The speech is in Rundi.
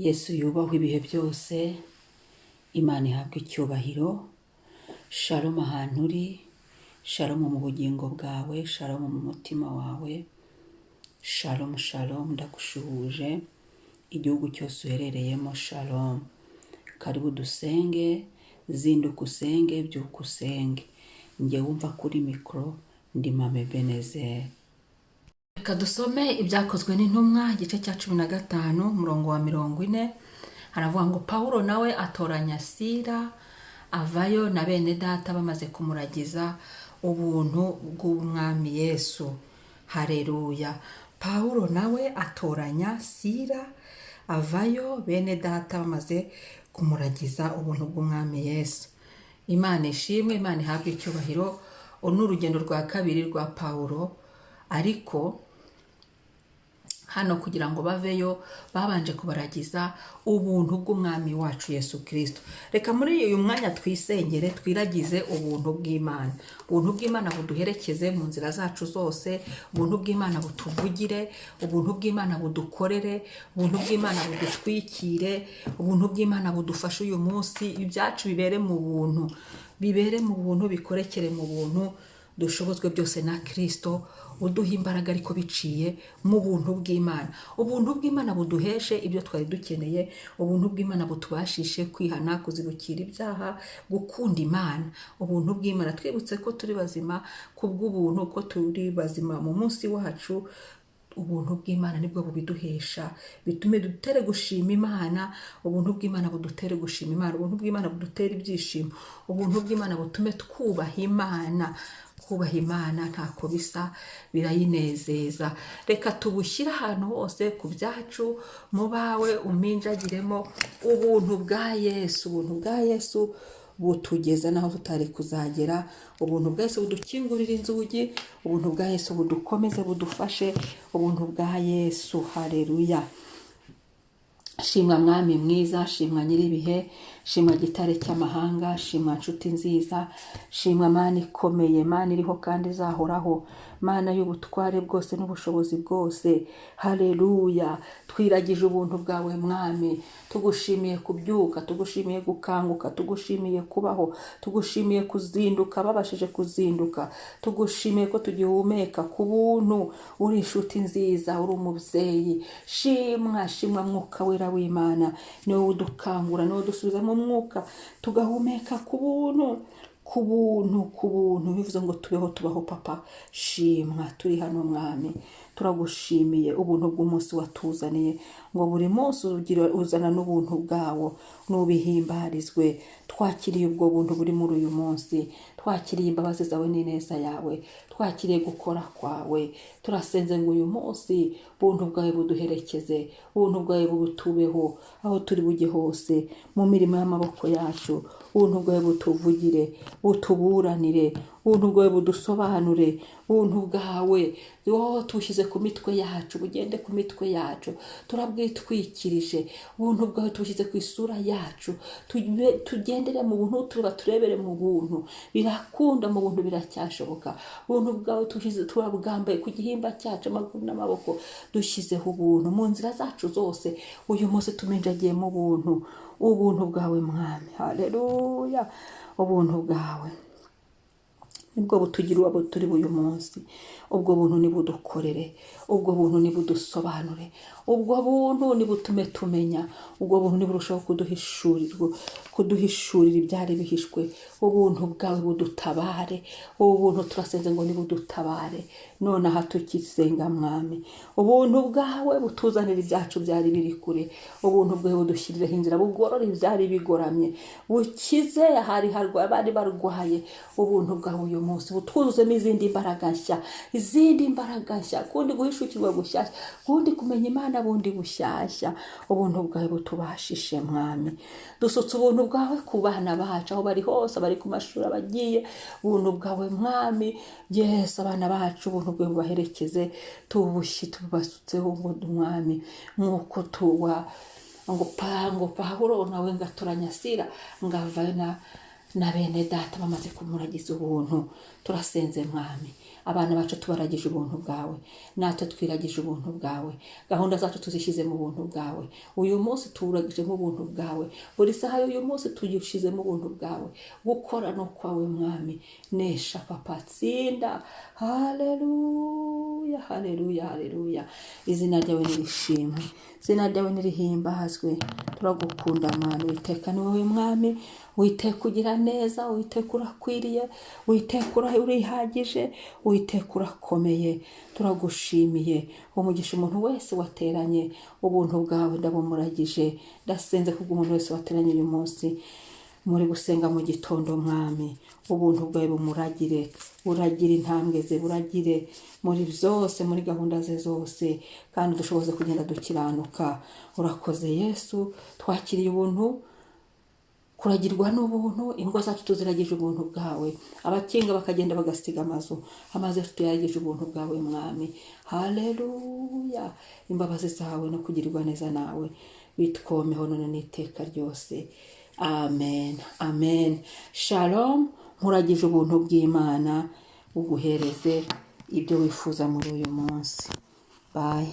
Yesu yubahwe ibihe byose, Imana ihabwe icyubahiro. Shalom ahantu uri, shalom mu bugingo bwawe, shalom mu mutima wawe, shalom shalom, ndagushuhuje igihugu cyose uherereyemo, shalom. Karibu dusenge, zinduka usenge, byuka usenge. Njye wumva kuri mikoro ndi Mame Benezeri. Reka dusome Ibyakozwe n'Intumwa, igice cya 15, umurongo wa 40. Haravuga ngo: "Pawulo nawe atoranya Sira, avayo na bene data bamaze kumuragiza ubuntu bw'Umwami Yesu." Hareruya! Pawulo nawe atoranya Sira, avayo bene data bamaze kumuragiza ubuntu bw'Umwami Yesu. Imana ishimwe, Imana ihabwe icyubahiro. Uru ni urugendo rwa kabiri rwa Pawulo, ariko hano kugira ngo baveyo babanje kubaragiza ubuntu bw'Umwami wacu Yesu Kirisito. Reka muri uyu mwanya twisengere, twiragize ubuntu bw'Imana. Ubuntu bw'Imana buduherekeze mu nzira zacu zose, ubuntu bw'Imana butuvugire, ubuntu bw'Imana budukorere, ubuntu bw'Imana budutwikire, ubuntu bw'Imana budufashe uyu munsi. Ibyacu bibere mu buntu, bibere mu buntu, bikorekere mu buntu, dushobozwe byose na Kirisito uduha imbaraga, ariko biciye mu buntu bw'Imana. Ubuntu bw'Imana buduheshe ibyo twari dukeneye, ubuntu bw'Imana butubashishe kwihana, kuzibukira ibyaha, gukunda Imana. Ubuntu bw'Imana, twibutse ko turi bazima ku bw'ubuntu, ko turi bazima mu munsi wacu. Ubuntu bw'Imana nibwo bubiduhesha. Bitume dutere gushima Imana. Ubuntu bw'Imana budutere gushima Imana, ubuntu bw'Imana budutere ibyishimo, ubuntu bw'Imana butume twubaha Imana. Kubaha Imana ntako bisa, birayinezeza. Reka tubushyire ahantu hose ku byacu, mu bawe, uminjagiremo ubuntu bwa Yesu. Ubuntu bwa Yesu butugeza n'aho tutari kuzagera. Ubuntu bwa Yesu budukingurira inzugi. Ubuntu bwa Yesu budukomeze, budufashe. Ubuntu bwa Yesu, hareruya! Shimwa Mwami mwiza, shimwa Nyir'ibihe, shimwa Gitare cy'amahanga, shimwa Nshuti nziza, shimwa Mana ikomeye, Mana iriho kandi izahoraho, Mana y'ubutware bwose n'ubushobozi bwose. Haleluya! Twiragije ubuntu bwawe, Mwami. Tugushimiye kubyuka, tugushimiye gukanguka, tugushimiye kubaho, tugushimiye kuzinduka, babashije kuzinduka, tugushimiye ko tugihumeka ku buntu. Uri inshuti nziza, uri umubyeyi. Shimwa, shimwa Mwuka Wera w'Imana, niwe udukangura, niwe udusubiza mu mwuka, tugahumeka ku buntu, ku buntu, ku buntu. Bivuze ngo tubeho, tubaho. Papa, shimwa. Turi hano, Mwami, turagushimiye ubuntu bw'umunsi watuzaniye, ngo buri munsi ugira uzana n'ubuntu bwawo, nubihimbarizwe. Twakiriye ubwo buntu buri muri uyu munsi, twakiriye imbabazi zawe n'ineza yawe, twakiriye gukora kwawe. Turasenze ngo uyu munsi ubuntu bwawe buduherekeze, ubuntu bwawe butubeho aho turi bujye hose, mu mirimo y'amaboko yacu. Ubuntu bwawe butuvugire, butuburanire, ubuntu bwawe budusobanure. Ubuntu bwawe wowe tubushyize ku mitwe yacu, bugende ku mitwe yacu, turabwitwikirije. Ubuntu bwawe tubushyize ku isura yacu, tugendere mu buntu, tuba turebere mu buntu. Birakunda mu buntu, biracyashoboka. Ubuntu bwawe tubushyize, turabwambaye ku gihimba cyacu, amaguru n'amaboko. Dushyizeho ubuntu mu nzira zacu zose. Uyu munsi tuminjagiyemo ubuntu, ubuntu bwawe, Mwami. Haleluya! Ubuntu bwawe nibwo butugira uwo turi uyu munsi. Ubwo buntu nibudukorere, ubwo buntu nibudusobanure, ubwo buntu nibutume tumenya, ubwo buntu niburushaho kuduhishurirwa, kuduhishurira ibyari bihishwe. Ubuntu bwawe budutabare. Ubu buntu turasenze ngo nibudutabare nonaha tukisenga. Mwami, ubuntu bwawe butuzanira ibyacu byari biri kure. Ubuntu bwawe budushyirireho inzira, bugorora ibyari bigoramye, bukize ahari harwaye, bari barwaye. Ubuntu bwawe uyu munsi butwuzuzemo izindi mbaraga nshya, izindi mbaraga nshya, kundi guhishukirwa gushyashya, kundi kumenya Imana bundi bushyashya. Ubuntu bwawe butubashishe, Mwami. Dusutse ubuntu bwawe ku bana bacu aho bari hose, abari ku mashuri, abagiye. Ubuntu bwawe, Mwami Yesu, abana bacu ubuntu bwawe bubaherekeze. Tubushyi tubasutseho, Mwami, nk'uko tuwa ngo pa ngo Pawulo nawe ngatoranya Sira ngavayo na Na bene data bamaze kumuragiza ubuntu. Turasenze Mwami, abana bacu tubaragije ubuntu bwawe, natwe twiragije ubuntu bwawe, gahunda zacu tuzishyize mu buntu bwawe. Uyu munsi tuwuragijemo ubuntu bwawe, buri saha y'uyu munsi tuyishyizemo ubuntu bwawe. Gukora no kwawe Mwami, nesha papa, tsinda. Haleluya, haleluya, haleluya. Izina ryawe nirishimwe, izina ryawe nirihimbazwe. Turagukunda Mwami. Witeka ni wowe Mwami, Witeka ugira neza, Witeka urakwiriye, Witeka urihagije, Witeka urakomeye. Turagushimiye. Umugisha umuntu wese wateranye, ubuntu bwawe ndabumuragije. Ndasenze kubw'umuntu wese wateranye uyu munsi muri gusenga mu gitondo. Mwami, ubuntu bwawe bumuragire, buragire intambwe ze, buragire muri byose, muri gahunda ze zose, kandi dushoboze kugenda dukiranuka. Urakoze Yesu, twakiriye ubuntu, kuragirwa n'ubuntu. Ingo zacu tuziragije ubuntu bwawe, abakinga bakagenda bagasiga amazu, amazu yacu tuyaragije ubuntu bwawe Mwami. Haleluya. Imbabazi zawe no kugirirwa neza nawe bitwomeho none n'iteka ryose. Amen, amen. Shalom. Nkuragije ubuntu bw'Imana, uguhereze ibyo wifuza muri uyu munsi. Bye.